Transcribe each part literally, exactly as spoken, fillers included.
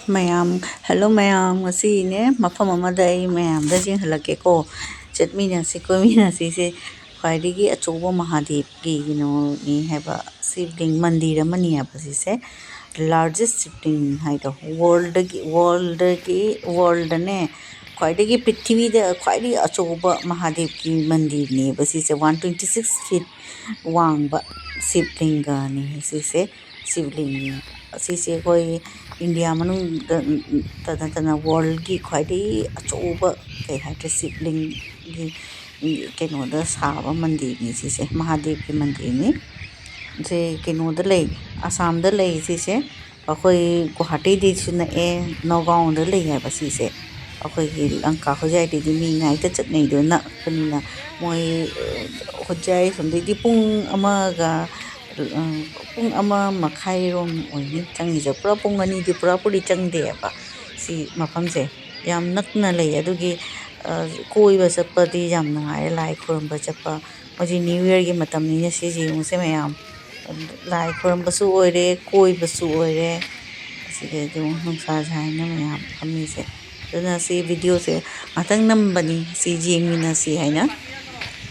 ꯃꯌꯥꯝ, hello ꯃꯌꯥꯝ, ꯉꯁꯤꯅꯦ ꯃꯐꯝ ꯑꯃꯗ ꯑꯩ ꯃꯌꯥꯝꯗ ꯌꯦꯡꯍꯜꯂꯛꯀꯦꯀꯣ꯫ ꯆꯠꯃꯤꯟꯅꯁꯤ, ꯀꯣꯏꯃꯤꯟꯅꯁꯤꯁꯦ꯫ ꯈ꯭ꯋꯥꯏꯗꯒꯤ ꯑꯆꯧꯕ ꯃꯍꯥꯗꯦꯕꯀꯤ ꯀꯩꯅꯣꯅꯤ ꯍꯥꯏꯕ, ꯁꯤꯕꯂꯤꯡ ꯃꯟꯗꯤꯔ ꯑꯃꯅꯤ ꯍꯥꯏꯕ ꯁꯤꯁꯦ꯫ Largest ꯁꯤꯕꯂꯤꯡ ꯍꯥꯏꯗꯣ, ꯋꯥꯔꯜꯗꯒꯤ, ꯋꯥꯔꯜꯗꯒꯤ, ꯋꯥꯔꯜꯗꯅꯦ ꯈ꯭ꯋꯥꯏꯗꯒꯤ, ꯄ꯭ꯔꯤꯊꯤꯕꯤꯗ ꯈ꯭ꯋꯥꯏꯗꯒꯤ ꯑꯆꯧꯕ ꯃꯍꯥꯗꯦꯕꯀꯤ ꯃꯟꯗꯤꯔꯅꯦꯕ ꯁꯤꯁꯦ꯫ One twenty six feet ꯋꯥꯡꯕ ꯁꯤꯕꯂꯤꯡꯒꯅꯤ ꯁꯤꯁꯦ꯫ ꯁꯤꯕꯂꯤꯡ ꯑꯁꯤꯁꯦ ꯑꯩꯈꯣꯏ ꯏꯟꯗꯤꯌꯥ ꯃꯅꯨꯡꯗ ꯇ ꯅꯠꯇꯅ ꯋꯥꯔꯜꯒꯤ ꯈ꯭ꯋꯥꯏꯗꯒꯤ ꯑꯆꯧꯕ, ꯀꯩ ꯍꯥꯏꯇꯥꯔꯦ, ꯁꯤꯕꯂꯤꯡꯒꯤ ꯀꯩꯅꯣꯗ ꯁꯥꯕ ꯃꯟꯗꯤꯔꯅꯤ ꯁꯤꯁꯦ, ꯃꯍꯥꯗꯦꯕꯀꯤ ꯃꯟꯗꯤꯔꯅꯤ꯫ ꯁꯦ ꯀꯩꯅꯣꯗ ꯂꯩ, ꯑꯁꯥꯝꯗ ꯂꯩ ꯁꯤꯁꯦ꯫ ꯑꯩꯈꯣꯏ ꯒꯨꯋꯥꯍꯥꯇꯤꯗꯩꯁꯨ ꯅꯛꯑꯦ, ꯅꯥꯒꯥꯎꯟꯗ ꯂꯩ ꯍꯥꯏꯕ ꯁꯤꯁꯦ꯫ ꯑꯩꯈꯣꯏꯒꯤ ꯂꯪꯀꯥ ꯍꯣꯖꯥꯏꯗꯩꯗꯤ ꯃꯤ ꯉꯥꯏꯇ ꯆꯠꯅꯩꯗꯣ ꯅꯛꯄꯅꯤꯅ꯫ ꯃꯣꯏ, ꯑ, ꯍꯣꯖꯥꯏ ꯁꯣꯝꯗꯩꯗꯤ ꯄꯨꯡ ꯑꯃꯒ, ꯑ, ꯄꯨꯡ ꯑꯃ ꯃꯈꯥꯏꯔꯣꯝ ꯑꯣꯏꯅꯤ ꯆꯪꯉꯤꯁꯦ꯫ ꯄꯨꯔꯥ ꯄꯨꯡ ꯑꯅꯤꯗꯤ ꯄꯨꯔꯥꯄꯨꯔꯤ ꯆꯪꯗꯦꯕ ꯁꯤ ꯃꯐꯝꯁꯦ꯫ ꯌꯥꯝ ꯅꯛꯅ ꯂꯩ꯫ ꯑꯗꯨꯒꯤ, ꯑ, ꯀꯣꯏꯕ ꯆꯠꯄꯗꯤ ꯌꯥꯝ ꯅꯨꯡꯉꯥꯏꯔꯦ, ꯂꯥꯏ ꯈꯨꯔꯨꯝꯕ ꯆꯠꯄ꯫ ꯍꯧꯖꯤꯛ New Yearꯒꯤ ꯃꯇꯝꯅꯤꯅ ꯁꯤꯁꯦ ꯌꯦꯡꯉꯨꯁꯦ ꯃꯌꯥꯝ꯫ ꯂꯥꯏ ꯈꯨꯔꯨꯝꯕꯁꯨ ꯑꯣꯏꯔꯦ, ꯀꯣꯏꯕꯁꯨ ꯑꯣꯏꯔꯦ꯫ ꯑꯁꯤꯗ ꯑꯗꯨꯝ ꯅꯨꯡꯁꯥ ꯁꯥꯏꯅ ꯃꯌꯥꯝ ꯐꯝꯃꯤꯁꯦ꯫ ꯑꯗꯨꯅ ꯁꯤ videoꯁꯦ ꯉꯥꯛꯇꯪ ꯅꯝꯕꯅꯤ꯫ ꯁꯤ ꯌꯦꯡꯃꯤꯟꯅꯁꯤ ꯍꯥꯏꯅ꯫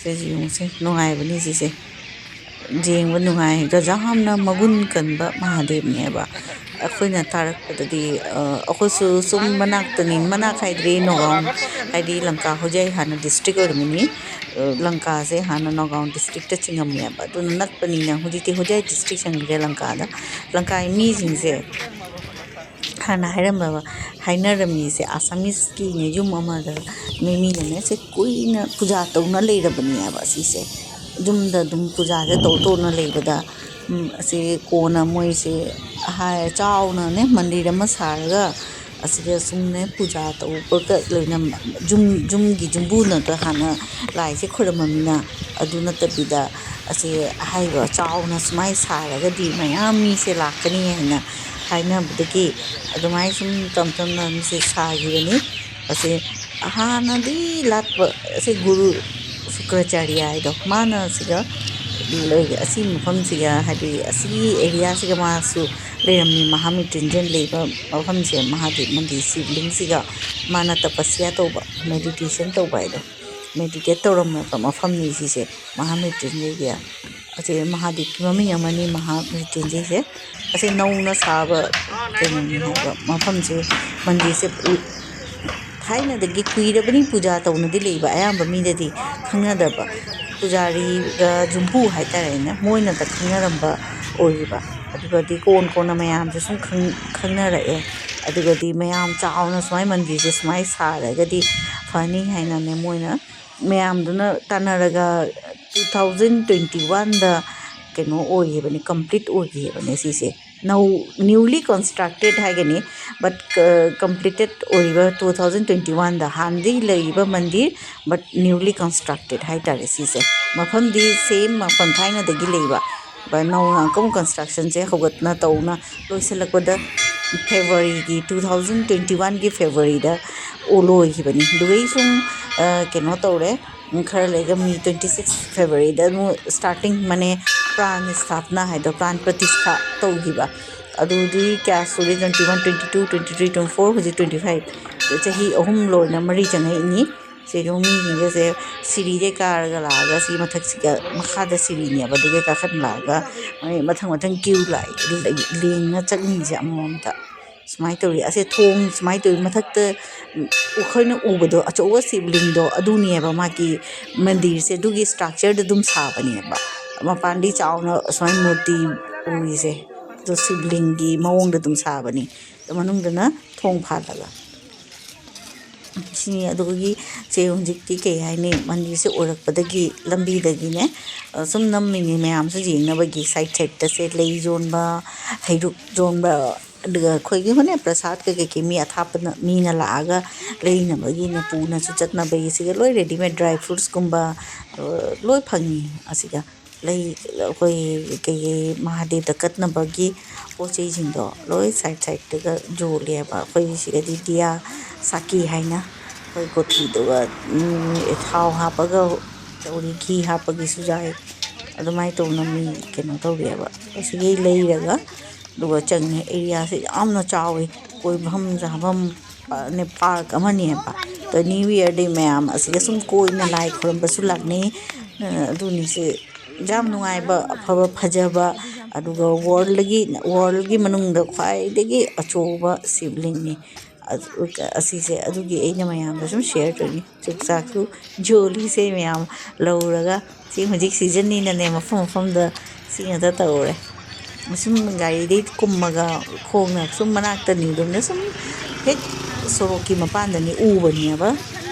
ꯁꯤꯁꯦ ꯌꯦꯡꯉꯨꯁꯦ, ꯅꯨꯡꯉꯥꯏꯕꯅꯤ ꯁꯤꯁꯦ꯫ ꯌꯦꯡꯕ ꯅꯨꯡꯉꯥꯏ꯫ ꯒꯖꯥ ꯌꯥꯝꯅ ꯃꯒꯨꯟ ꯀꯟꯕ ꯃꯍꯥꯗꯦꯕꯅꯦꯕ꯫ ꯑꯩꯈꯣꯏꯅ ꯇꯥꯔꯛꯄꯗꯗꯤ, ꯑ, ꯑꯩꯈꯣꯏꯁꯨ ꯁꯨꯝ ꯃꯅꯥꯛꯇꯅꯤ, ꯃꯅꯥꯛ ꯍꯥꯏꯗ꯭ꯔꯤ ꯅꯣꯒꯥꯎꯟ, ꯍꯥꯏꯗꯤ ꯂꯪꯀꯥ ꯍꯣꯖꯥꯏ ꯍꯥꯟꯅ district ꯑꯣꯏꯔꯝꯃꯤꯅꯤ꯫ ꯑ, ꯂꯪꯀꯥꯁꯦ ꯍꯥꯟꯅ ꯅꯣꯒꯥꯎꯟ districtꯇ ꯆꯤꯡꯉꯝꯃꯦꯕ꯫ ꯑꯗꯨꯅ ꯅꯛꯄꯅꯤꯅ ꯍꯧꯖꯤꯛꯇꯤ ꯍꯣꯖꯥꯏ district ꯆꯪꯈ꯭ꯔꯦ ꯂꯪꯀꯥꯗ꯫ ꯂꯪꯀꯥꯒꯤ ꯃꯤꯁꯤꯡꯁꯦ ꯍꯥꯟꯅ ꯍꯥꯏꯔꯝꯕ, ꯍꯥꯏꯅꯔꯝꯃꯤꯁꯦ, ꯑꯁꯥꯃꯤꯁꯀꯤꯅꯦ ꯌꯨꯝ ꯑꯃꯗ ꯃꯤ-, ꯃꯤꯅꯅꯦ ꯁꯦ ꯀꯨꯏꯅ ꯄꯨꯖꯥ ꯇꯧꯅ ꯂꯩꯔꯕꯅꯦꯕ ꯁꯤꯁꯦ꯫ ꯌꯨꯝꯗ ꯑꯗꯨꯝ ꯄꯨꯖꯥꯁꯦ ꯇꯧ ꯇꯧꯅ ꯂꯩꯕꯗ, ꯎꯝ, ꯑꯁꯤ ꯀꯣꯟꯅ ꯃꯣꯏꯁꯦ ꯍꯥꯏ-, ꯆꯥꯎꯅꯅꯦ ꯃꯟꯗꯤꯔ ꯑꯃ ꯁꯥꯔꯒ ꯑꯁꯤꯗ ꯁꯨꯝꯅꯦ ꯄꯨꯖꯥ ꯇꯧꯕꯒ ꯂꯣꯏꯅ ꯌꯨꯝ, ꯌꯨꯝꯒꯤ ꯌꯨꯝꯕꯨꯅꯒ ꯍꯥꯟꯅ ꯂꯥꯏꯁꯦ ꯈꯣꯏꯔꯝꯃꯃꯤꯅ꯫ ꯑꯗꯨ ꯅꯠꯇꯕꯤꯗ ꯑꯁꯤ ꯍꯥꯏꯔꯤꯕ ꯆꯥꯎꯅ ꯁꯨꯃꯥꯏꯅ ꯁꯥꯔꯒꯗꯤ ꯃꯌꯥꯝ ꯃꯤꯁꯦ ꯂꯥꯛꯀꯅꯤ ꯍꯥꯏꯅ ꯍꯥꯏꯅꯕꯗꯒꯤ ꯑꯗꯨꯃꯥꯏꯅ ꯁꯨꯝ ꯇꯝ ꯇꯝꯅ ꯃꯤꯁꯦ ꯁꯥꯈꯤꯕꯅꯤ꯫ ꯑꯁꯤ ꯍꯥꯟꯅꯗꯤ ꯂꯥꯠꯄ ꯑꯁꯤ ꯒꯨꯔꯨ ꯁꯨꯀ꯭ꯔꯥꯆꯥꯔꯤꯌꯥ ꯍꯥꯏꯗꯣ, ꯃꯥꯅ ꯁꯤꯒ ꯂꯩ-, ꯑꯁꯤ ꯃꯐꯝꯁꯤꯒ, ꯍꯥꯏꯗꯤ ꯑꯁꯤꯒꯤ areaꯁꯤꯒ ꯃꯥꯁꯨ ꯂꯩꯔꯝꯃꯤ꯫ ꯃꯍꯥꯃ꯭ꯔꯤꯇ꯭ꯌꯨꯟꯖꯌ ꯂꯩꯕ ꯃꯐꯝꯁꯦ, ꯃꯍꯥꯗꯦꯕ ꯃꯟꯗꯤꯔ ꯁꯤꯕꯂꯤꯡꯁꯤꯒ ꯃꯥꯅ ꯇꯄꯁ꯭ꯌꯥ ꯇꯧꯕ, meditation ꯇꯧꯕ ꯍꯥꯏꯗꯣ, meditate ꯇꯧꯔꯝꯃꯕ ꯃꯐꯝꯅꯤ ꯁꯤꯁꯦ꯫ ꯃꯍꯥꯃ꯭ꯔꯤꯇ꯭ꯌꯨꯟꯖꯌꯒꯤ ꯑꯁꯤ ꯃꯍꯥꯗꯦꯕꯀꯤ ꯃꯃꯤꯡ ꯑꯃꯅꯤ, ꯃꯍꯥꯃ꯭ꯔꯤꯇ꯭ꯌꯨꯟꯖꯌꯁꯦ꯫ ꯑꯁꯤ ꯅꯧꯅ ꯁꯥꯕ ꯀꯩꯅꯣꯅꯤ ꯍꯥꯏꯕ ꯃꯐꯝꯁꯦ, ꯃꯟꯗꯤꯔꯁꯦ꯫ ꯊꯥꯏꯅꯗꯒꯤ ꯀꯨꯏꯔꯕꯅꯤ ꯄꯨꯖꯥ ꯇꯧꯅꯗꯤ ꯂꯩꯕ, ꯑꯌꯥꯝꯕ ꯃꯤꯗꯗꯤ ꯈꯪꯅꯗꯕ꯫ ꯄꯨꯖꯥꯔꯤꯒ ꯌꯨꯝꯕꯨ ꯍꯥꯏꯇꯥꯔꯦꯅꯦ, ꯃꯣꯏꯅꯇ ꯈꯪꯅꯔꯝꯕ ꯑꯣꯏꯔꯤꯕ꯫ ꯑꯗꯨꯒꯗꯤ ꯀꯣꯟ ꯀꯣꯟꯅ ꯃꯌꯥꯝꯁꯦ ꯁꯨꯝ ꯈꯪ-, ꯈꯪꯅꯔꯛꯑꯦ꯫ ꯑꯗꯨꯒꯗꯤ ꯃꯌꯥꯝ ꯆꯥꯎꯅ ꯁꯨꯃꯥꯏ ꯃꯟꯗꯤꯔꯁꯦ ꯁꯨꯃꯥꯏ ꯁꯥꯔꯒꯗꯤ ꯐꯅꯤ ꯍꯥꯏꯅꯅꯦ, ꯃꯣꯏꯅ ꯃꯌꯥꯝꯗꯨꯅ ꯇꯥꯟꯅꯔꯒ two thousand twenty oneꯗ ꯀꯩꯅꯣ ꯑꯣꯏꯈꯤꯕꯅꯤ, complete ꯑꯣꯏꯈꯤꯕꯅꯦ ꯁꯤꯁꯦ꯫ ꯅꯧ-, newly constructed ꯍꯥꯏꯒꯅꯤ, but, ꯑ, completed ꯑꯣꯏꯔꯤꯕ two thousand twenty oneꯗ꯫ ꯍꯥꯟꯅꯗꯤ ꯂꯩꯔꯤꯕ ꯃꯟꯗꯤꯔ, but newly constructed ꯍꯥꯏꯇꯥꯔꯦ ꯁꯤꯁꯦ꯫ ꯃꯐꯝꯗꯤ same ꯃꯐꯝ ꯊꯥꯏꯅꯗꯒꯤ ꯂꯩꯕ, but ꯅꯧꯅ ꯑꯃꯨꯛ constructionꯁꯦ ꯍꯧꯒꯠꯅ ꯇꯧꯅ ꯂꯣꯏꯁꯤꯜꯂꯛꯄꯗ Februaryꯒꯤ, two thousand twenty oneꯒꯤ Februaryꯗ ꯂꯣꯏꯈꯤꯕꯅꯤ꯫ ꯑꯗꯨꯒꯩ ꯁꯨꯝ, ꯑ, ꯀꯩꯅꯣ ꯇꯧꯔꯦ꯫ ꯈꯔ ꯂꯩꯔꯒ ꯃꯤ twenty six Februaryꯗ ꯑꯃꯨꯛ starting ꯃꯅꯦ ꯄ꯭ꯔꯥꯟ ꯁ꯭ꯊꯥꯄꯅꯥ ꯍꯥꯏꯗꯣ, ꯄ꯭ꯔꯥꯟ ꯄ꯭ꯔꯇꯤꯁꯊꯥ ꯇꯧꯈꯤꯕ꯫ ꯑꯗꯨꯗꯤ ꯀꯌꯥ ꯁꯨꯔꯦ? Twenty one, twenty two, twenty three, twenty four, ꯍꯧꯖꯤꯛ twenty five꯫ ꯆꯍꯤ ꯑꯍꯨꯝ ꯂꯣꯏꯅ ꯃꯔꯤ ꯆꯪꯉꯛꯏꯅꯤ꯫ ꯁꯤꯗ ꯃꯤꯁꯤꯡꯁꯦ ꯁꯤꯔꯤꯗꯩ ꯀꯥꯔꯒ ꯂꯥꯛꯑꯒ ꯁꯤ ꯃꯊꯛꯁꯤꯒ, ꯃꯈꯥꯗ ꯁꯤꯔꯤꯅꯦꯕ, ꯑꯗꯨꯒ ꯀꯥꯈꯠ ꯂꯥꯛꯑꯒ ꯃꯣꯏ ꯃꯊꯪ ꯃꯊꯪ queue ꯂꯥꯛꯑꯦ, ꯂꯦꯡꯅ ꯆꯪꯉꯤꯁꯦ ꯑꯃꯃꯝꯇ꯫ ꯁꯨꯃꯥꯏꯅ ꯇꯧꯔꯤ꯫ ꯑꯁꯦ ꯊꯣꯡ ꯁꯨꯃꯥꯏꯅ ꯇꯧꯔꯤ꯫ ꯃꯊꯛꯇ ꯑꯩꯈꯣꯏꯅ ꯎꯕꯗꯣ, ꯑꯆꯧꯕ ꯁꯤꯕꯂꯤꯡꯗꯣ, ꯑꯗꯨꯅꯦꯕ ꯃꯥꯒꯤ ꯃꯟꯗꯤꯔꯁꯦ, ꯑꯗꯨꯒꯤ structureꯗ ꯑꯗꯨꯝ ꯁꯥꯕꯅꯦꯕ꯫ ꯃꯄꯥꯟꯗꯤ ꯆꯥꯎꯅ ꯁꯨꯃꯥꯏꯅ ꯃꯨꯔꯇꯤ ꯎꯔꯤꯁꯦ, ꯑꯗꯣ ꯁꯤꯕꯂꯤꯡꯒꯤ ꯃꯑꯣꯡꯗ ꯑꯗꯨꯝ ꯁꯥꯕꯅꯤ꯫ ꯑꯗꯣ ꯃꯅꯨꯡꯗꯅ ꯊꯣꯡ ꯐꯥꯜꯂꯒ꯫ ꯁꯤꯅꯤ꯫ ꯑꯗꯨꯒꯤ ꯁꯦ ꯍꯧꯖꯤꯛꯇꯤ ꯀꯩ ꯍꯥꯏꯅꯤ, ꯃꯟꯗꯤꯔꯁꯦ ꯑꯣꯏꯔꯛꯄꯗꯒꯤ ꯂꯝꯕꯤꯗꯒꯤꯅꯦ, ꯑ, ꯁꯨꯝ ꯅꯝꯃꯤꯅꯤ ꯃꯌꯥꯝꯁꯨ ꯌꯦꯡꯅꯕꯒꯤ꯫ Side sideꯇꯁꯦ ꯂꯩ ꯌꯣꯟꯕ, ꯍꯩꯔꯨꯛ ꯌꯣꯟꯕ, ꯑꯗꯨꯒ ꯑꯩꯈꯣꯏꯒꯤ ꯍꯣꯔꯦꯟ ꯄ꯭ꯔꯁꯥꯗꯀ ꯀꯩꯀꯩ ꯃꯤ ꯑꯊꯥꯞꯄꯅ, ꯃꯤꯅ ꯂꯥꯛꯑꯒ ꯂꯩꯅꯕꯒꯤꯅ, ꯄꯨꯅꯁꯨ ꯆꯠꯅꯕꯒꯤ꯫ ꯁꯤꯒ ꯂꯣꯏ readymade dry fruitsꯀꯨꯝꯕ, ꯑ, ꯂꯣꯏ ꯐꯪꯉꯤ ꯑꯁꯤꯗ꯫ ꯂꯩ, ꯑꯩꯈꯣꯏ ꯀꯩꯀꯩ ꯃꯍꯥꯗꯦꯕꯇ ꯀꯠꯅꯕꯒꯤ ꯄꯣꯠ ꯆꯩꯁꯤꯡꯗꯣ ꯂꯣꯏ side sideꯇꯒ ꯌꯣꯜꯂꯦꯕ꯫ ꯑꯩꯈꯣꯏ ꯁꯤꯗꯗꯤ ꯗꯤꯌꯥ ꯁꯥꯀꯤ ꯍꯥꯏꯅ ꯑꯩꯈꯣꯏ ꯀꯣꯊꯤꯗꯨꯒ, ꯎꯝ, ꯊꯥꯎ ꯍꯥꯞꯄꯒ ꯇꯧꯔꯤ, ꯘꯤ ꯍꯥꯞꯄꯒꯤꯁꯨ ꯌꯥꯏ꯫ ꯑꯗꯨꯃꯥꯏꯅ ꯇꯧꯅ ꯃꯤ ꯀꯩꯅꯣ ꯇꯧꯔꯦꯕ꯫ ꯑꯁꯤꯒꯤ ꯂꯩꯔꯒ ꯑꯗꯨꯒ ꯆꯪꯉꯦ꯫ ꯑꯦꯔꯤꯌꯥꯁꯦ ꯌꯥꯝꯅ ꯆꯥꯎꯋꯤ, ꯀꯣꯏꯐꯝ ꯆꯥꯐꯝ, ꯄꯥꯔꯛ ꯑꯃꯅꯦꯕ꯫ ꯑꯗꯣ ꯅ꯭ꯌꯨ ꯌꯔꯗꯤ ꯃꯌꯥꯝ ꯑꯁꯤꯗ ꯁꯨꯝ ꯀꯣꯏꯅ ꯂꯥꯏ ꯈꯨꯔꯨꯝꯕꯁꯨ ꯂꯥꯛꯅꯩ꯫ ꯑꯗꯨꯅꯤꯁꯦ ꯌꯥꯝ ꯅꯨꯡꯉꯥꯏꯕ, ꯑꯐꯕ, ꯐꯖꯕ, ꯑꯗꯨꯒ ꯋꯥꯔꯜꯒꯤ, ꯋꯥꯔꯜꯒꯤ ꯃꯅꯨꯡꯗ ꯈ꯭ꯋꯥꯏꯗꯒꯤ ꯑꯆꯧꯕ ꯁꯤꯕꯂꯤꯡꯅꯤ꯫ ꯑꯁꯤꯁꯦ ꯑꯗꯨꯒꯤ ꯑꯩꯅ ꯃꯌꯥꯝꯗ ꯁꯨꯝ ꯁꯤꯌꯔ ꯇꯧꯅꯤ꯫ ꯆꯨꯖꯥꯛꯁꯨ ꯌꯣꯜꯂꯤꯁꯦ ꯃꯌꯥꯝ ꯂꯧꯔꯒ꯫ ꯁꯤ ꯍꯧꯖꯤꯛ ꯁꯤꯖꯟꯅꯤꯅꯅꯦ, ꯃꯐꯝ ꯃꯐꯝꯗ ꯁꯤ ꯉꯥꯛꯇ ꯇꯧꯔꯦ꯫ ꯁꯨꯝ ꯒꯥꯔꯤꯗꯩ ꯀꯨꯝꯃꯒ ꯈꯣꯡꯅ ꯁꯨꯝ ꯃꯅꯥꯛꯇꯅꯤ ꯑꯗꯨꯝꯅ ꯁꯨꯝ ꯍꯦꯛ ꯁꯣꯔꯣꯛꯀꯤ ꯃꯄꯥꯟꯗꯅꯤ ꯎꯕꯅꯦꯕ꯫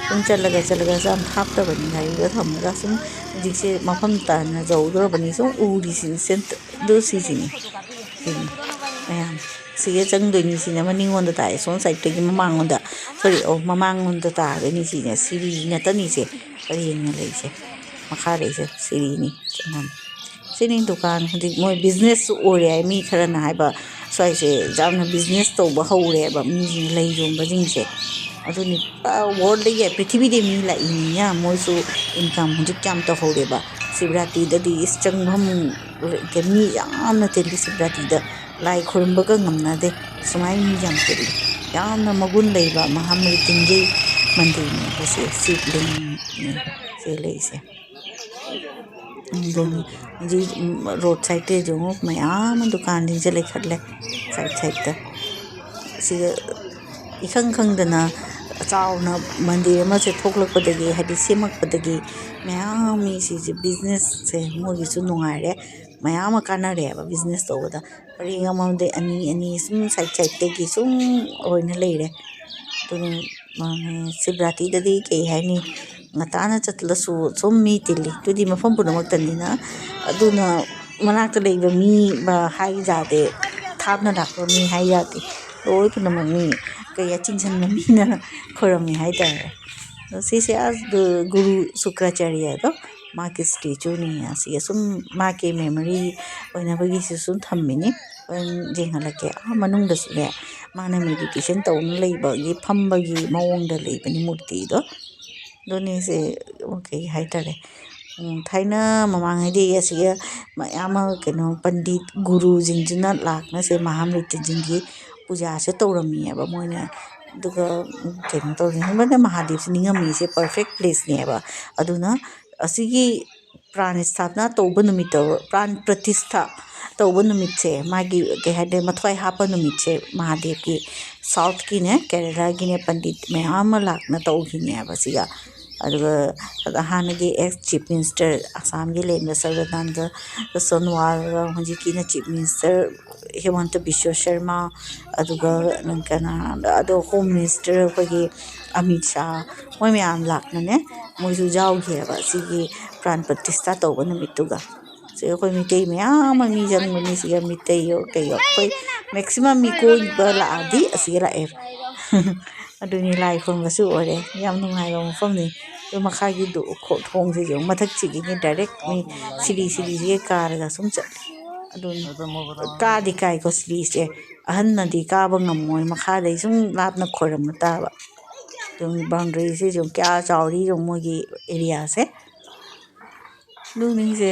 ꯁꯨꯝ ꯆꯠꯂꯒ ꯆꯠꯂꯒ ꯌꯥꯝ ꯊꯥꯞꯇꯕꯅꯤ ꯒꯥꯔꯤꯒ ꯊꯝꯃꯒ꯫ ꯁꯨꯝ ꯍꯧꯖꯤꯛꯁꯦ ꯃꯐꯝ ꯇꯥꯅ ꯌꯧꯗꯧꯔꯕꯅꯤ꯫ ꯁꯨꯝ ꯎꯔꯤꯁꯤꯅꯤ, ꯑꯗꯨ ꯁꯤꯁꯤꯅꯤ꯫ ꯁꯤꯅꯤ ꯃꯌꯥꯝ꯫ ꯁꯤꯒ ꯆꯪꯗꯣꯏꯅꯤ꯫ ꯁꯤꯅ ꯃꯅꯤꯡꯂꯣꯝꯗ ꯇꯥꯏ, ꯁꯣꯝ ꯁꯥꯏꯠꯇꯒꯤ ꯃꯃꯥꯡꯂꯣꯝꯗ, ꯁꯣꯔꯤ, ꯑꯣ, ꯃꯃꯥꯡꯂꯣꯝꯗ ꯇꯥꯗꯣꯏꯅꯤ꯫ ꯁꯤꯅ ꯁꯤꯔꯤ ꯅꯠꯇꯅꯤꯁꯦ ꯄꯔꯦꯡꯅ ꯂꯩꯁꯦ꯫ ꯃꯈꯥꯗꯩꯁꯦ ꯁꯤꯔꯤꯅꯤ꯫ ꯆꯪꯐꯝ꯫ ꯁꯤꯅꯤ ꯗꯨꯀꯥꯟ꯫ ꯍꯧꯖꯤꯛ ꯃꯣꯏ ꯕꯤꯖꯤꯅꯦꯁꯁꯨ ꯑꯣꯏꯔꯦ ꯍꯥꯏ꯫ ꯃꯤ ꯈꯔꯅ ꯍꯥꯏꯕ, ꯁ꯭ꯋꯥꯏꯁꯦ ꯌꯥꯝꯅ ꯕꯤꯖꯤꯅꯦꯁ ꯇꯧꯕ ꯍꯧꯔꯦꯕ ꯃꯤꯁꯤꯡ, ꯂꯩ ꯌꯣꯟꯕꯁꯤꯡꯁꯦ꯫ ꯑꯗꯨꯅꯤ ꯄꯨꯔꯥ ꯋꯥꯔꯜꯗꯒꯤ, ꯄ꯭ꯔꯤꯊꯤꯕꯤꯗꯒꯤ ꯃꯤ ꯂꯥꯛꯏꯅꯤꯅ ꯃꯣꯏꯁꯨ ꯏꯟꯀꯝ ꯍꯧꯖꯤꯛ ꯌꯥꯝ ꯇꯧꯍꯧꯔꯦꯕ꯫ ꯁꯤꯕꯔꯥꯇꯤꯗꯗꯤ ꯏꯁ ꯆꯪꯐꯝ ꯂꯩꯇꯦ꯫ ꯃꯤ ꯌꯥꯝꯅ ꯇꯤꯜꯂꯤ ꯁꯤꯕꯔꯥꯇꯤꯗ꯫ ꯂꯥꯏ ꯈꯨꯔꯨꯝꯕꯒ ꯉꯝꯅꯗꯦ꯫ ꯁꯨꯃꯥꯏꯅ ꯃꯤ ꯌꯥꯝ ꯇꯤꯜꯂꯤ꯫ ꯌꯥꯝꯅ ꯃꯒꯨꯟ ꯂꯩꯕ ꯃꯍꯥꯃ꯭ꯔꯤꯇ꯭ꯌꯨꯟꯖꯌ ꯃꯟꯗꯤꯔꯅꯦꯕ ꯁꯤ, ꯁꯤꯕꯂꯤꯡꯅꯦ ꯁꯤ ꯂꯩꯁꯦ꯫ ꯑꯗꯨꯅꯤ ꯍꯧꯖꯤꯛ ꯔꯣꯗ ꯁꯥꯏꯗꯇ ꯌꯦꯡꯉꯨ, ꯃꯌꯥꯝ ꯑꯃ ꯗꯨꯀꯥꯟꯁꯤꯡꯁꯦ ꯂꯩꯈꯠꯂꯦ ꯁꯥꯏꯗ ꯁꯥꯏꯗꯇ꯫ ꯁꯤꯒ ꯏꯈꯪ ꯈꯪꯗꯅ ꯆꯥꯎꯅ ꯃꯟꯗꯤꯔ ꯑꯃꯁꯦ ꯊꯣꯛꯂꯛꯄꯗꯒꯤ, ꯍꯥꯏꯗꯤ ꯁꯦꯝꯃꯛꯄꯗꯒꯤ, ꯃꯌꯥꯝ ꯃꯤꯁꯤꯡꯁꯦ ꯕꯤꯖꯤꯅꯦꯁꯁꯦ ꯃꯣꯏꯒꯤꯁꯨ ꯅꯨꯡꯉꯥꯏꯔꯦ, ꯃꯌꯥꯝ ꯑꯃ ꯀꯥꯟꯅꯔꯦꯕ ꯕꯤꯖꯤꯅꯦꯁ ꯇꯧꯕꯗ꯫ ꯄꯔꯦꯡ ꯑꯃꯃꯝꯗꯒꯤ ꯑꯅꯤ ꯑꯅꯤ ꯁꯨꯝ ꯁꯥꯏꯗ ꯁꯥꯏꯗꯇꯒꯤ ꯁꯨꯝ ꯑꯣꯏꯅ ꯂꯩꯔꯦ꯫ ꯑꯗꯨꯅ ꯃꯥꯅꯦ, ꯁꯤꯕꯔꯥꯇꯤꯗꯗꯤ ꯀꯩ ꯍꯥꯏꯅꯤ, ꯉꯟꯇꯥꯅ ꯆꯠꯂꯁꯨ ꯁꯨꯝ ꯃꯤ ꯇꯤꯜꯂꯤ꯫ ꯑꯗꯨꯗꯤ ꯃꯐꯝ ꯄꯨꯝꯅꯃꯛꯇꯅꯤꯅ꯫ ꯑꯗꯨꯅ ꯃꯅꯥꯛꯇ ꯂꯩꯕ ꯃꯤ ꯕ ꯍꯥꯏ ꯌꯥꯗꯦ, ꯊꯥꯞꯅ ꯂꯥꯛꯄ ꯃꯤ ꯍꯥꯏ ꯌꯥꯗꯦ꯫ ꯂꯣꯏ ꯄꯨꯝꯅꯃꯛ ꯃꯤ ꯀꯩ ꯆꯤꯡꯁꯤꯟꯕ ꯃꯤꯅ ꯈꯣꯏꯔꯝꯃꯤ ꯍꯥꯏꯇꯥꯔꯦ꯫ ꯑꯗꯣ ꯁꯤꯁꯦ ꯑꯁ ꯒꯨꯔꯨ ꯁꯨꯀ꯭ꯔꯥꯆꯥꯔꯤꯌꯥꯗꯣ, ꯃꯥꯒꯤ ꯁ꯭ꯇꯦꯆꯨꯅꯤ꯫ ꯑꯁꯤ ꯑꯁꯨꯝ ꯃꯥꯒꯤ ꯃꯦꯃꯣꯔꯤ ꯑꯣꯏꯅꯕꯒꯤꯁꯨ ꯁꯨꯝ ꯊꯝꯃꯤꯅꯤ꯫ ꯍꯣꯔꯦꯟ ꯌꯦꯡꯍꯜꯂꯛꯀꯦ꯫ ꯑꯥ ꯃꯅꯨꯡꯗꯁꯨꯅꯦ, ꯃꯥꯅ ꯃꯦꯗꯤꯇꯦꯁꯟ ꯇꯧꯅ ꯂꯩꯕꯒꯤ ꯐꯝꯕꯒꯤ ꯃꯑꯣꯡꯗ ꯂꯩꯕꯅꯤ ꯃꯨꯔꯇꯤꯗꯣ꯫ ꯑꯗꯨꯅꯤ ꯁꯦ, ꯀꯩ ꯍꯥꯏꯇꯥꯔꯦ, ꯎꯝ, ꯊꯥꯏꯅ ꯃꯃꯥꯡꯉꯩꯗꯒꯤ ꯑꯁꯤꯒ ꯃꯌꯥꯝ ꯑꯃ ꯀꯩꯅꯣ ꯄꯟꯗꯤꯠ ꯒꯨꯔꯨꯁꯤꯡꯁꯤꯅ ꯂꯥꯛꯅꯁꯦ ꯃꯍꯥꯃ꯭ꯔꯤꯇꯤꯁꯤꯡꯒꯤ ꯄꯨꯖꯥꯁꯦ ꯇꯧꯔꯝꯃꯤꯑꯕ ꯃꯣꯏꯅ꯫ ꯑꯗꯨꯒ ꯀꯩꯅꯣ ꯇꯧꯔꯤꯁꯦ ꯃꯣꯏꯅ ꯃꯍꯥꯗꯦꯕꯁꯦ ꯅꯤꯡꯉꯝꯃꯤꯁꯦ perfect placeꯅꯦꯕ꯫ ꯑꯗꯨꯅ ꯑꯁꯤꯒꯤ ꯄ꯭ꯔꯥꯟ ꯁ꯭ꯊꯥꯄꯅꯥ ꯇꯧꯕ ꯅꯨꯃꯤꯠꯇꯣ, ꯄ꯭ꯔꯥꯟ ꯄ꯭ꯔꯇꯤꯁꯊꯥ ꯇꯧꯕ ꯅꯨꯃꯤꯠꯁꯦ, ꯃꯥꯒꯤ ꯀꯩ ꯍꯥꯏꯇꯥꯔꯦ, ꯃꯊ꯭ꯋꯥꯏ ꯍꯥꯞꯄ ꯅꯨꯃꯤꯠꯁꯦ ꯃꯍꯥꯗꯦꯕꯀꯤ ꯁꯥꯎꯠꯀꯤꯅꯦ, ꯀꯦꯔꯦꯂꯥꯒꯤꯅꯦ ꯄꯟꯗꯤꯠ ꯃꯌꯥꯝ ꯑꯃ ꯂꯥꯛꯅ ꯇꯧꯈꯤꯅꯦꯕ ꯁꯤꯒ꯫ ꯑꯗꯨꯒ ꯍꯥꯟꯅꯒꯤ ex chief minister ꯑꯁꯥꯝꯒꯤ ꯂꯩꯔꯤꯕ ꯁꯔꯕꯥꯅꯟꯗ ꯁꯣꯅꯣꯋꯥꯜꯒ ꯍꯧꯖꯤꯛꯀꯤꯅ chief minister ꯍꯤꯃꯟꯇ ꯕꯤꯁ꯭ꯋ ꯁꯔꯃ, ꯑꯗꯨꯒ ꯀꯅꯥ, ꯑꯗꯣ home minister ꯑꯩꯈꯣꯏꯒꯤ ꯑꯃꯤꯠ ꯁꯥꯍ, ꯃꯣꯏ ꯃꯌꯥꯝ ꯂꯥꯛꯅꯅꯦ ꯃꯣꯏꯁꯨ ꯌꯥꯎꯈꯤꯑꯕ ꯁꯤꯒꯤ ꯄ꯭ꯔꯥꯟ ꯄ꯭ꯔꯇꯤꯁꯊꯥ ꯇꯧꯕ ꯅꯨꯃꯤꯠꯇꯨꯒ꯫ ꯁꯤ ꯑꯩꯈꯣꯏ ꯃꯤꯇꯩ ꯃꯌꯥꯝ ꯑꯃ ꯃꯤ ꯆꯪꯕꯅꯤ ꯁꯤꯒ, ꯃꯤꯇꯩ ꯑꯣ ꯀꯩ ꯑꯣ ꯑꯩꯈꯣꯏ maximum ꯃꯤ ꯀꯣꯏꯕ ꯂꯥꯛꯑꯗꯤ ꯑꯁꯤꯒ ꯂꯥꯛꯑꯦ꯫ ꯑꯗꯨꯅꯤ ꯂꯥꯏ ꯈꯨꯔꯨꯝꯕꯁꯨ ꯑꯣꯏꯔꯦ꯫ ꯌꯥꯝ ꯅꯨꯡꯉꯥꯏꯕ ꯃꯐꯝꯅꯤ꯫ ꯑꯗꯨ ꯃꯈꯥꯒꯤ ꯗꯨ-, ꯈꯣ-, ꯊꯣꯡꯁꯤꯁꯨ ꯃꯊꯛꯁꯤꯒꯤꯅꯤ direct ꯃꯤ ꯁꯤꯔꯤ ꯁꯤꯔꯤꯁꯤꯒ ꯀꯥꯔꯒ ꯁꯨꯝ ꯆꯠꯂꯤ꯫ ꯑꯗꯨꯅꯤ ꯀꯥꯗꯤ ꯀꯥꯏꯀꯣ ꯁꯤꯔꯤꯁꯦ꯫ ꯑꯍꯟꯅꯗꯤ ꯀꯥꯕ ꯉꯝꯃꯣꯏ, ꯃꯈꯥꯗꯩ ꯁꯨꯝ ꯂꯥꯞꯅ ꯈꯣꯏꯔꯝꯕ ꯇꯥꯕ꯫ ꯑꯗꯨꯝ boundaryꯁꯤꯁꯨ ꯀꯌꯥ ꯆꯥꯎꯔꯤ ꯌꯦꯡꯉꯨ ꯃꯣꯏꯒꯤ areaꯁꯦ꯫ ꯑꯗꯨꯅꯤꯁꯦ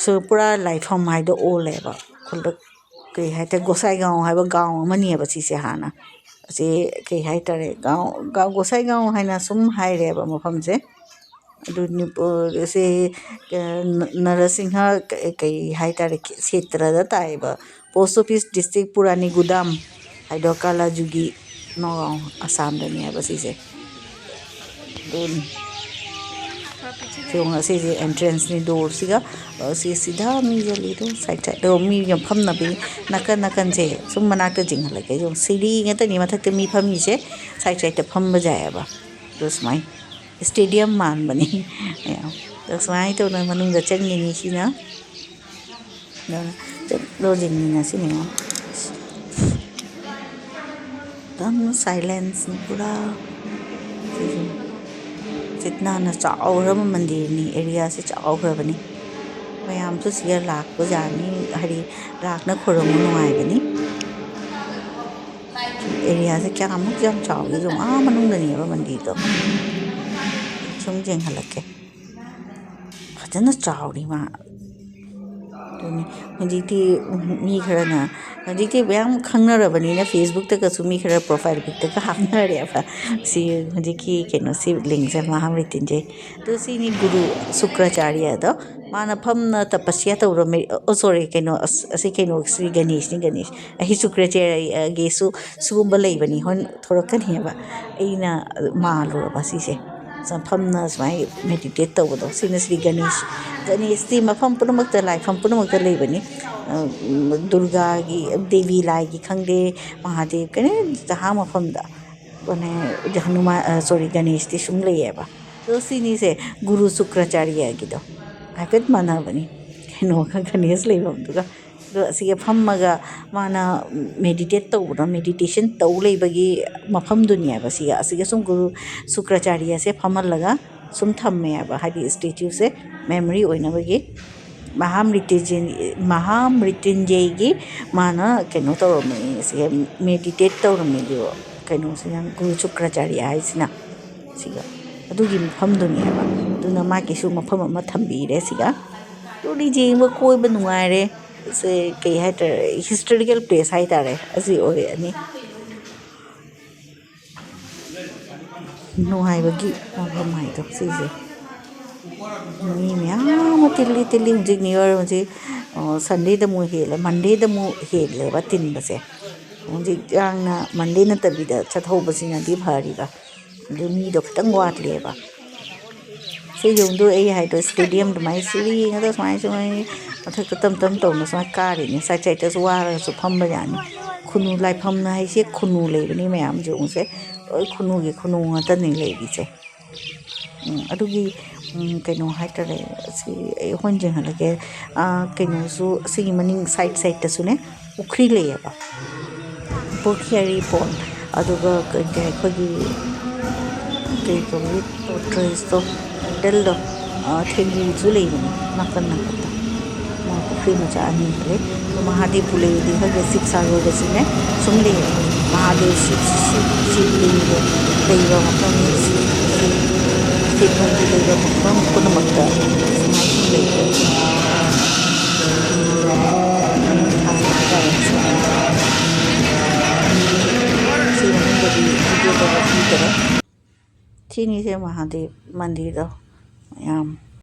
ꯁꯨ ꯄꯨꯔꯥ ꯂꯥꯏꯐꯝ ꯍꯥꯏꯗꯣ ꯑꯣꯜꯂꯦꯕ꯫ ꯈꯨꯜꯂꯛ ꯀꯩ ꯍꯥꯏꯇꯥꯔꯦ, ꯒꯣꯁꯥꯏꯒꯥꯎ ꯍꯥꯏꯕ ꯒꯥꯎ ꯑꯃꯅꯦꯕ ꯁꯤꯁꯦ ꯍꯥꯟꯅ꯫ ꯑꯁꯤ ꯀꯩ ꯍꯥꯏꯇꯥꯔꯦ, ꯒꯥꯎ, ꯒꯥꯎ, ꯒꯣꯁꯥꯏꯒꯥꯎ ꯍꯥꯏꯅ ꯁꯨꯝ ꯍꯥꯏꯔꯦꯕ ꯃꯐꯝꯁꯦ꯫ ꯑꯗꯨ ꯅꯤꯄ-, ꯁꯤ, ꯑ, ꯅ-, ꯅꯔꯁꯤꯡꯍ ꯀ-, ꯀꯩ ꯍꯥꯏꯇꯥꯔꯦ, ꯁꯦꯇ꯭ꯔꯗ ꯇꯥꯏꯌꯦꯕ꯫ Post office district ꯄꯨꯔꯥꯅꯤꯒꯨꯗꯥꯝ ꯍꯥꯏꯗꯣ ꯀꯥꯂꯥꯖꯨꯒꯤ ꯅꯣꯒꯥꯎ ꯑꯁꯥꯝꯗꯅꯦꯕ ꯁꯤꯁꯦ꯫ ꯑꯗꯨꯅꯤ꯫ ꯁꯤꯒ ꯑꯁꯤꯁꯦ entranceꯅꯤ, doorꯁꯤꯒ꯫ ꯑ, ꯁꯤ ꯁꯤꯗ ꯃꯤ ꯆꯠꯂꯤ ꯑꯗꯨ side side꯫ ꯑꯗꯣ ꯃꯤ ꯌꯥꯝ ꯐꯝꯅꯕꯤ ꯅꯥꯀꯟ ꯅꯥꯀꯟꯁꯦ ꯁꯨꯝ ꯃꯅꯥꯛꯇ ꯆꯤꯡꯍꯜꯂꯛꯀꯦ꯫ ꯌꯦꯡꯉꯨ, ꯁꯤꯔꯤ ꯉꯥꯛꯇꯅꯤ, ꯃꯊꯛꯇ ꯃꯤ ꯐꯝꯃꯤꯁꯦ side sideꯇ ꯐꯝꯕ ꯌꯥꯏꯑꯕ꯫ ꯑꯗꯣ ꯁꯨꯃꯥꯏꯅ stadium ꯃꯥꯟꯕꯅꯤ꯫ ꯑꯗꯣ ꯁꯨꯃꯥꯏꯅ ꯇꯧꯗꯅ ꯃꯅꯨꯡꯗ ꯆꯪꯒꯅꯤ ꯁꯤꯅ꯫ ꯑꯗꯨꯅ ꯆꯠꯂꯣ ꯌꯦꯡꯃꯤꯟꯅꯁꯤ ꯃꯌꯥꯝ꯫ ꯌꯥꯝ silenceꯅꯤ ꯄꯨꯔꯥ꯫ ꯁꯤꯁꯤꯅꯤ꯫ ꯁꯤ ꯅꯥꯟꯅ ꯆꯥꯎꯈ꯭ꯔꯕ ꯃꯟꯗꯤꯔꯅꯤ, areaꯁꯤ ꯆꯥꯎꯈ꯭ꯔꯕꯅꯤ꯫ ꯃꯌꯥꯝꯁꯨ ꯁꯤꯗ ꯂꯥꯛꯄ ꯌꯥꯅꯤ, ꯍꯥꯏꯗꯤ ꯂꯥꯛꯅ ꯈꯨꯔꯨꯝꯕ ꯅꯨꯡꯉꯥꯏꯒꯅꯤ꯫ Areaꯁꯦ ꯀꯌꯥꯃꯨꯛ ꯌꯥꯝ ꯆꯥꯎꯒꯦ ꯌꯦꯡꯉꯣ, ꯑꯥ ꯃꯅꯨꯡꯗꯅꯦꯕ ꯃꯟꯗꯤꯔꯗꯣ꯫ ꯁꯨꯝ ꯌꯦꯡꯍꯜꯂꯛꯀꯦ꯫ ꯐꯖꯅ ꯆꯥꯎꯔꯤ ꯃꯥ꯫ ꯑꯗꯨꯅꯤ ꯍꯧꯖꯤꯛꯇꯤ ꯃꯤ ꯈꯔꯅ, ꯍꯧꯖꯤꯛꯇꯤ ꯃꯌꯥꯝ ꯈꯪꯅꯔꯕꯅꯤꯅ, Facebook-ꯇꯒꯁꯨ ꯃꯤ ꯈꯔ profile pic-ꯇꯒ ꯍꯥꯞꯅꯔꯦꯕ꯫ ꯁꯤ ꯍꯧꯖꯤꯛꯀꯤ ꯀꯩꯅꯣꯁꯤ, ꯂꯤꯡꯁꯦ, ꯃꯍꯥ ꯃ꯭ꯔꯤꯇ꯭ꯌꯨꯟꯖꯌ꯫ ꯑꯗꯨ ꯁꯤꯅꯤ ꯒꯨꯔꯨ ꯁꯨꯀ꯭ꯔꯥꯆꯥꯔꯌꯗꯣ꯫ ꯃꯥꯅ ꯐꯝꯅ ꯇꯄꯁ꯭ꯌꯥ ꯇꯧꯔꯝꯃꯤ꯫ ꯑꯣ, sorry, ꯀꯩꯅꯣ, ꯑꯁ, ꯑꯁꯤ ꯀꯩꯅꯣ, ꯁ꯭ꯔꯤ ꯒꯅꯦꯁꯅꯤ, ꯒꯅꯦꯁ꯫ ꯑꯩ ꯁꯨꯀ꯭ꯔꯥꯆꯥꯔꯌꯒꯤꯁꯨ ꯁꯤꯒꯨꯝꯕ ꯂꯩꯕꯅꯤ, ꯍꯣꯔꯦꯟ ꯊꯣꯔꯛꯀꯅꯦꯕ꯫ ꯑꯩꯅ ꯃꯥꯜꯂꯨꯔꯕ ꯁꯤꯁꯦ꯫ ꯐꯝꯅ ꯁꯨꯃꯥꯏꯅ meditate ꯇꯧꯕꯗꯣ, ꯁꯤꯅ ꯁ꯭ꯔꯤ ꯒꯅꯦꯁ꯫ ꯒꯅꯦꯁꯇꯤ ꯃꯐꯝ ꯄꯨꯝꯅꯃꯛꯇ, ꯂꯥꯏꯐꯝ ꯄꯨꯝꯅꯃꯛꯇ ꯂꯩꯕꯅꯤ꯫ ꯑ, ꯗꯨꯔꯒꯥꯒꯤ, ꯗꯦꯕꯤ ꯂꯥꯏꯒꯤ ꯈꯪꯗꯦ, ꯃꯍꯥꯗꯦꯕ ꯀꯩꯅꯣ, ꯖꯍꯥ ꯃꯐꯝꯗ, ꯀꯩꯅꯣ, ꯍꯅꯨꯃꯥꯟ, ꯑ, sorry, ꯒꯅꯦꯁꯇꯤ ꯁꯨꯝ ꯂꯩꯌꯦꯕ꯫ ꯑꯗꯣ ꯁꯤꯅꯤꯁꯦ ꯒꯨꯔꯨ ꯁꯨꯀ꯭ꯔꯥꯆꯥꯔꯌꯒꯤꯗꯣ ꯍꯥꯏꯐꯦꯠ ꯃꯥꯟꯅꯕꯅꯤ, ꯀꯩꯅꯣꯒ, ꯒꯅꯦꯁ ꯂꯩꯐꯝꯗꯨꯒ꯫ ꯑꯗꯣ ꯑꯁꯤꯒ ꯐꯝꯃꯒ ꯃꯥꯅ meditate ꯇꯧꯕꯗꯣ, meditation ꯇꯧ ꯂꯩꯕꯒꯤ ꯃꯐꯝꯗꯨꯅꯦꯕ꯫ ꯁꯤꯒ, ꯑꯁꯤꯒ ꯁꯨꯝ ꯒꯨꯔꯨ ꯁꯨꯀ꯭ꯔꯥꯆꯥꯔꯌꯁꯦ ꯐꯝꯍꯜꯂꯒ ꯁꯨꯝ ꯊꯝꯃꯦꯕ, ꯍꯥꯏꯗꯤ statue-ꯁꯦ memory ꯑꯣꯏꯅꯕꯒꯤ꯫ ꯃꯍꯥ ꯃ꯭ꯔꯤꯇ꯭ꯌꯨꯟꯖꯌ, ꯃꯍꯥ ꯃ꯭ꯔꯤꯇ꯭ꯌꯨꯟꯖꯌꯒꯤ ꯃꯥꯅ ꯀꯩꯅꯣ ꯇꯧꯔꯝꯃꯦ, ꯁꯤꯒ meditate ꯇꯧꯔꯝꯃꯦ꯫ ꯑꯗꯨ ꯀꯩꯅꯣꯁꯤꯅ, ꯒꯨꯔꯨ ꯁꯨꯀ꯭ꯔꯥꯆꯥꯔꯌ ꯍꯥꯏꯁꯤꯅ꯫ ꯁꯤꯒ ꯑꯗꯨꯒꯤ ꯃꯐꯝꯗꯨꯅꯦꯕ꯫ ꯑꯗꯨꯅ ꯃꯥꯒꯤꯁꯨ ꯃꯐꯝ ꯑꯃ ꯊꯝꯕꯤꯔꯦ ꯁꯤꯒ꯫ ꯑꯗꯨꯗꯤ ꯌꯦꯡꯕ ꯀꯣꯏꯕ ꯅꯨꯡꯉꯥꯏꯔꯦ꯫ ꯁꯦ ꯀꯩ ꯍꯥꯏꯇꯥꯔꯦ, historical place ꯍꯥꯏꯇꯥꯔꯦ, ꯑꯁꯤ ꯑꯣꯏꯔꯅꯤ꯫ ꯅꯨꯡꯉꯥꯏꯕꯒꯤ ꯃꯐꯝ ꯍꯥꯏꯗꯣ ꯁꯤꯁꯦ꯫ ꯃꯤ ꯃꯌꯥꯝ ꯑꯃ ꯇꯤꯜꯂꯤ, ꯇꯤꯜꯂꯤ꯫ ꯍꯧꯖꯤꯛ New Year, ꯍꯧꯖꯤꯛ, ꯑ, Sunday-ꯗ ꯑꯃꯨꯛ ꯍꯦꯜꯂꯦ, Monday-ꯗ ꯑꯃꯨꯛ ꯍꯦꯜꯂꯦꯕ ꯇꯤꯟꯕꯁꯦ꯫ ꯍꯧꯖꯤꯛ ꯌꯥꯝꯅ Monday ꯅꯠꯇꯕꯤꯗ ꯆꯠꯍꯧꯕꯁꯤꯅꯗꯤ ꯐꯔꯤꯕ꯫ ꯑꯗꯨ ꯃꯤꯗꯣ ꯈꯤꯇꯪ ꯋꯥꯠꯂꯦꯕ꯫ ꯁꯤ ꯌꯦꯡꯉꯨꯗꯣ, ꯑꯩ ꯍꯥꯏꯗꯣ, stadium ꯑꯗꯨꯃꯥꯏꯅ ꯁꯤꯔꯤ ꯌꯦꯡꯉꯗ ꯁꯨꯃꯥꯏꯅ, ꯁꯨꯃꯥꯏꯅ ꯃꯊꯛꯇ ꯇꯞ ꯇꯞ ꯇꯧꯅ ꯁꯨꯃꯥꯏꯅ ꯀꯥꯔꯤꯅꯦ꯫ Side side-ꯇꯁꯨ ꯋꯥꯔꯒꯁꯨ ꯐꯝꯕ ꯌꯥꯅꯤ꯫ ꯈꯨꯅꯨ ꯂꯥꯏꯐꯝꯅ ꯍꯥꯏꯁꯦ ꯈꯨꯅꯨ ꯂꯩꯕꯅꯤ ꯃꯌꯥꯝ ꯌꯦꯡꯉꯨꯁꯦ꯫ ꯂꯣꯏ ꯈꯨꯅꯨꯒꯤ ꯈꯨꯅꯨ ꯉꯥꯛꯇꯅꯤ ꯂꯩꯔꯤꯁꯦ꯫ ꯎꯝ, ꯑꯗꯨꯒꯤ, ꯎꯝ, ꯀꯩꯅꯣ ꯍꯥꯏꯇꯥꯔꯦ, ꯑꯁꯤ ꯑꯩ ꯍꯣꯔꯦꯟ ꯌꯦꯡꯍꯜꯂꯒꯦ꯫ ꯑꯥ, ꯀꯩꯅꯣꯁꯨ, ꯑꯁꯤꯒꯤ ꯃꯅꯤꯡ side side-ꯇꯁꯨꯅꯦ, ꯄꯨꯈ꯭ꯔꯤ ꯂꯩꯌꯦꯕ, ꯄꯨꯈ꯭ꯔꯤ ꯄꯣꯟ꯫ ꯑꯗꯨꯒ ꯀꯩ ꯀꯩ ꯑꯩꯈꯣꯏꯒꯤ ꯀꯩ ꯀꯧꯏ, tortoise-ꯇꯣ, turtle-ꯗꯣ, ꯑꯥ, ꯊꯦꯡꯒꯨꯁꯨ ꯂꯩꯕꯅꯤ ꯅꯥꯀꯟ ꯅꯥꯀꯟꯗ꯫ ꯃꯥ ꯄꯨꯈ꯭ꯔꯤ ꯃꯆꯥ ꯑꯅꯤ ꯂꯩ꯫ ꯑꯗꯣ ꯃꯍꯥꯗꯦꯕꯄꯨ ꯂꯩꯔꯗꯤ ꯑꯩꯈꯣꯏꯒꯤ ꯁꯤꯕ ꯁꯥꯒꯔꯗꯁꯨꯅꯦ ꯁꯨꯝ ꯂꯩꯌꯦ꯫ ꯃꯍꯥꯗꯦꯕ ꯁꯤꯕ, ꯁꯤꯕ, ꯁꯤꯕ ꯂꯤꯡꯒ ꯂꯩꯕ ꯃꯐꯝꯅꯤ꯫ ꯁꯤ, ꯁꯤ ꯃꯐꯝꯗꯤ ꯂꯩꯕ ꯃꯐꯝ ꯄꯨꯝꯅꯃꯛꯇ ꯁꯨꯃꯥꯏꯅ ꯂꯩꯕ ꯍꯥꯏꯇꯥꯔꯦ꯫ ꯁꯤ ꯃꯅꯨꯡꯗꯗꯤ video ꯇꯧꯕ ꯄꯤꯗꯔꯦ꯫ ꯁꯤꯅꯤꯁꯦ ꯃꯍꯥꯗꯦꯕ ꯃꯟꯗꯤꯔꯗꯣ ꯃꯌꯥꯝ꯫